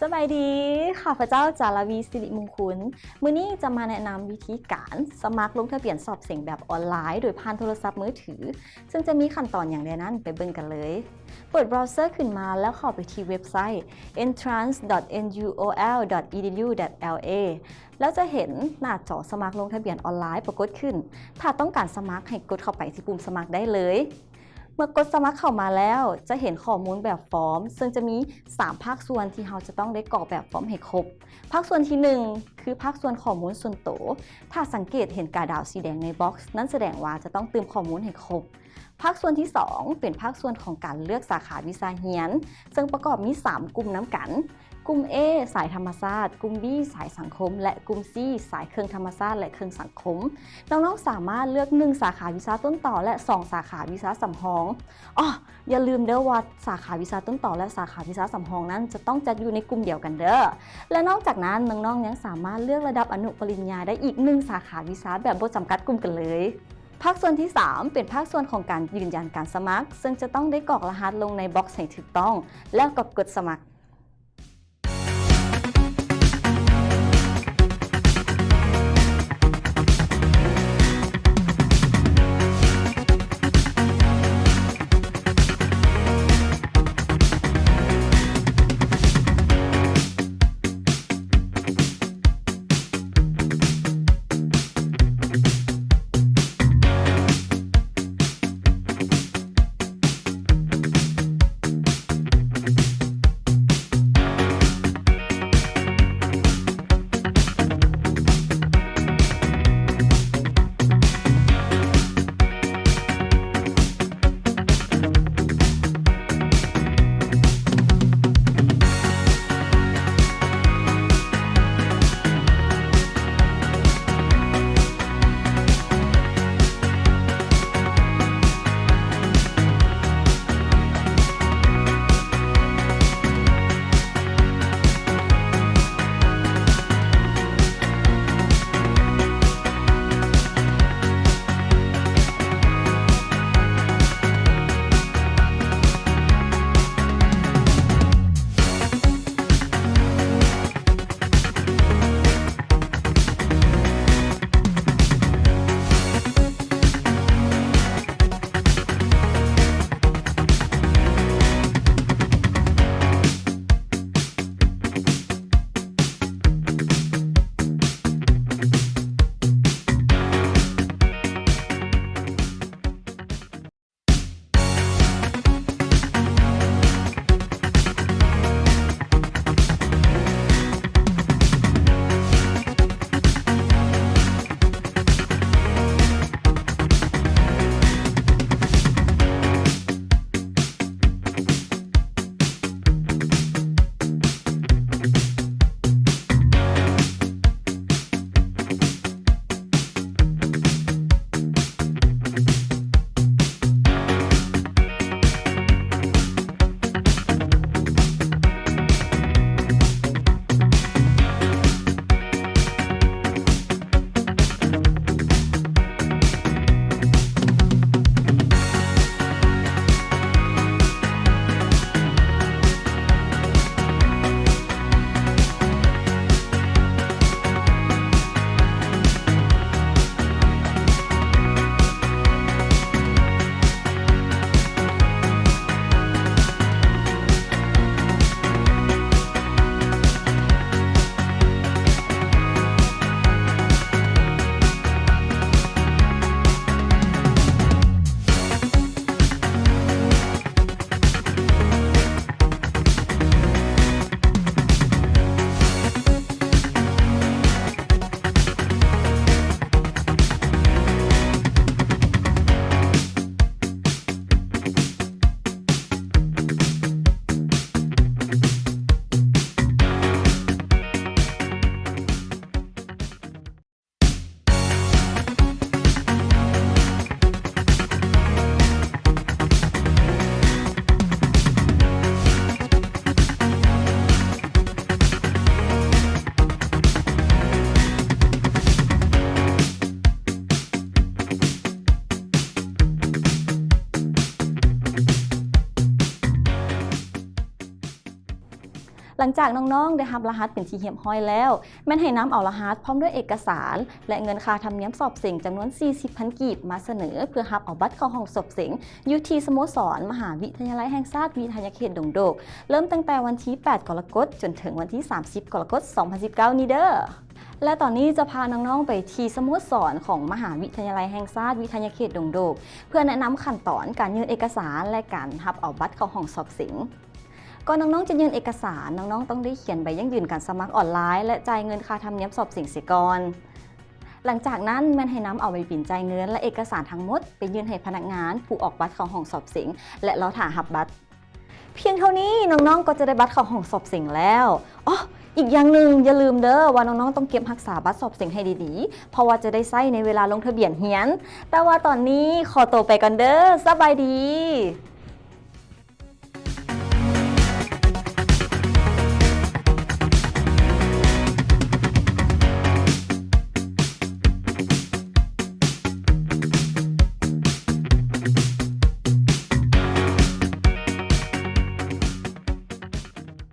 ສະບາຍດີ, ຂ້າພະເຈົ້າ ຈາລະວີ ສິລິມຸງຄຸນ. ມື້ນີ້ຈະມາແນະນຳວິທີການສະໝັກລົງທະບຽນສອບເສັງແບບອອນລາຍ ໂດຍຜ່ານໂທລະສັບມືຖື, ເຊິ່ງຈະມີຂັ້ນຕອນຫຍັງແດ່ນັ້ນ ໄປເບິ່ງກັນເລີຍ. ເປີດເບຣາເຊີຂຶ້ນມາ ແລ້ວເຂົ້າໄປທີ່ເວັບໄຊ entrance dot nuol dot edu dot la ແລ້ວຈະເຫັນໜ້າຈໍສະໝັກລົງທະບຽນອອນລາຍປາກົດຂຶ້ນ. ຖ້າຕ້ອງການສະໝັກ ໃຫ້ກົດເຂົ້າໄປທີ່ປຸ່ມສະໝັກໄດ້ເລີຍ. ເມື່ອກົດສະໝັກເຂົ້າມາແລ້ວ ຈະເຫັນຂໍ້ມູນແບບຟອມ ເຊິ່ງຈະມີສາມພາກສ່ວນທີ່ເຮົາຈະຕ້ອງໄດ້ກອກແບບຟອມໃຫ້ຄົບ. ພາກສ່ວນທີໜຶ່ງ ຄືພາກສ່ວນຂໍ້ມູນສ່ວນໂຕ. ຖ້າສັງເກດເຫັນກາດາວສີແດງໃນບັອກ ນັ້ນສະແດງວ່າຈະຕ້ອງຕື່ມຂໍ້ມູນໃຫ້ຄົບ. ພາກສ່ວນທີສອງ ເປັນພາກສ່ວນຂອງການເລືອກສາຂາວິຊາຮຽນ, ເຊິ່ງປະກອບມີສາມກຸ່ມນຳກັນ. ກຸ່ມ A ສາຍທຳມະຊາດ, ກຸ່ມ B ສາຍສັງຄົມ ແລະ ກຸ່ມ C ສາຍເຄື່ອງທຳມະຊາດ ແລະ ເຄື່ອງສັງຄົມ. ນ້ອງໆສາມາດເລືອກໜຶ່ງສາຂາວິຊາຕົ້ນຕໍ ແລະ ສອງສາຂາວິຊາສຳຮອງ. ອໍ ຢ່າລືມເດີ້ວ່າສາຂາວິຊາຕົ້ນຕໍ ແລະ ສາຂາວິຊາສຳຮອງນັ້ນ ຈະຕ້ອງຈັດຢູ່ໃນກຸ່ມດຽວກັນເດີ້. ແລະ ນອກຈາກນັ້ນ ນ້ອງໆຍັງສາມາດເລືອກລະດັບອະນຸປະລິນຍາໄດ້ອີກໜຶ່ງສາຂາວິຊາແບບບໍ່ຈຳກັດກຸ່ມກັນເລີຍ. ພາກສ່ວນທີສາມ ເປັນພາກສ່ວນຂອງການຢືນຢັນການສະໝັກ, ເຊິ່ງຈະຕ້ອງໄດ້ກອກລະຫັດລົງໃນບັອກໃຫ້ຖືກຕ້ອງ ແລ້ວກໍກົດສະໝັກ. ຫຼັງຈາກນ້ອງໆໄດ້ຮັບລະຫັດເປັນທີ່ຮຽບຮ້ອຍແລ້ວ, ແມ່ນໃຫ້ນຳເອົາລະຫັດພ້ອມດ້ວຍເອກະສານ ແລະ ເງິນຄ່າທຳນຽມສອບເສັງຈຳນວນສີ່ສິບພັນກີບມາສະເໜີ ເພື່ອຮັບເອົາບັດເຂົ້າຫ້ອງສອບເສັງ ຢູ່ທີ່ສະໂມສອນມະຫາວິທະຍາໄລແຫ່ງຊາດວິທະຍາເຂດດົງໂດກ ເລີ່ມຕັ້ງແຕ່ວັນທີແປດກໍລະກົດ ຈົນເຖິງວັນທີສາມສິບກໍລະກົດ ສອງພັນສິບເກົ້ານີ້ເດີ້. ແລະ ຕອນນີ້ຈະພານ້ອງໆໄປທີ່ສະໂມສອນຂອງມະຫາວິທະຍາໄລແຫ່ງຊາດວິທະຍາເຂດດົງໂດກ ເພື່ອແນະນຳຂັ້ນຕອນການຍື່ນເອກະສານ ແລະ ການຮັບເອົາບັດເຂົ້າຫ້ອງສອບເສັງ. ກ່ອນນ້ອງໆຈະຍື່ນເອກະສານ, ນ້ອງໆຕ້ອງໄດ້ຂຽນໃບຢັ້ງຢືນການສະໝັກອອນລາຍ ແລະ ຈ່າຍເງິນຄ່າທຳນຽມສອບເສັງເສຍກ່ອນ. ຫຼັງຈາກນັ້ນແມ່ນໃຫ້ນຳເອົາໃບບິນຈ່າຍເງິນ ແລະ ເອກະສານທັງໝົດໄປຍື່ນໃຫ້ພະນັກງານຜູ້ອອກບັດເຂົ້າຫ້ອງສອບເສັງ ແລະ ລໍຖ້າຮັບບັດ. ພຽງເທົ່ານີ້ນ້ອງໆກໍຈະໄດ້ບັດເຂົ້າຫ້ອງສອບເສັງແລ້ວ. ອໍ ອີກຢ່າງໜຶ່ງ, ຢ່າລືມເດີ້ວ່ານ້ອງໆຕ້ອງເກັບຮັກສາບັດສອບເສັງໃຫ້ດີໆ, ເພາະວ່າຈະໄດ້ໃຊ້ໃນເວລາລົງທະບຽນຮຽນ. ແຕ່ວ່າຕອນນີ້ຂໍໂຕໄປກ່ອນເດີ້. ສະບາຍດີ.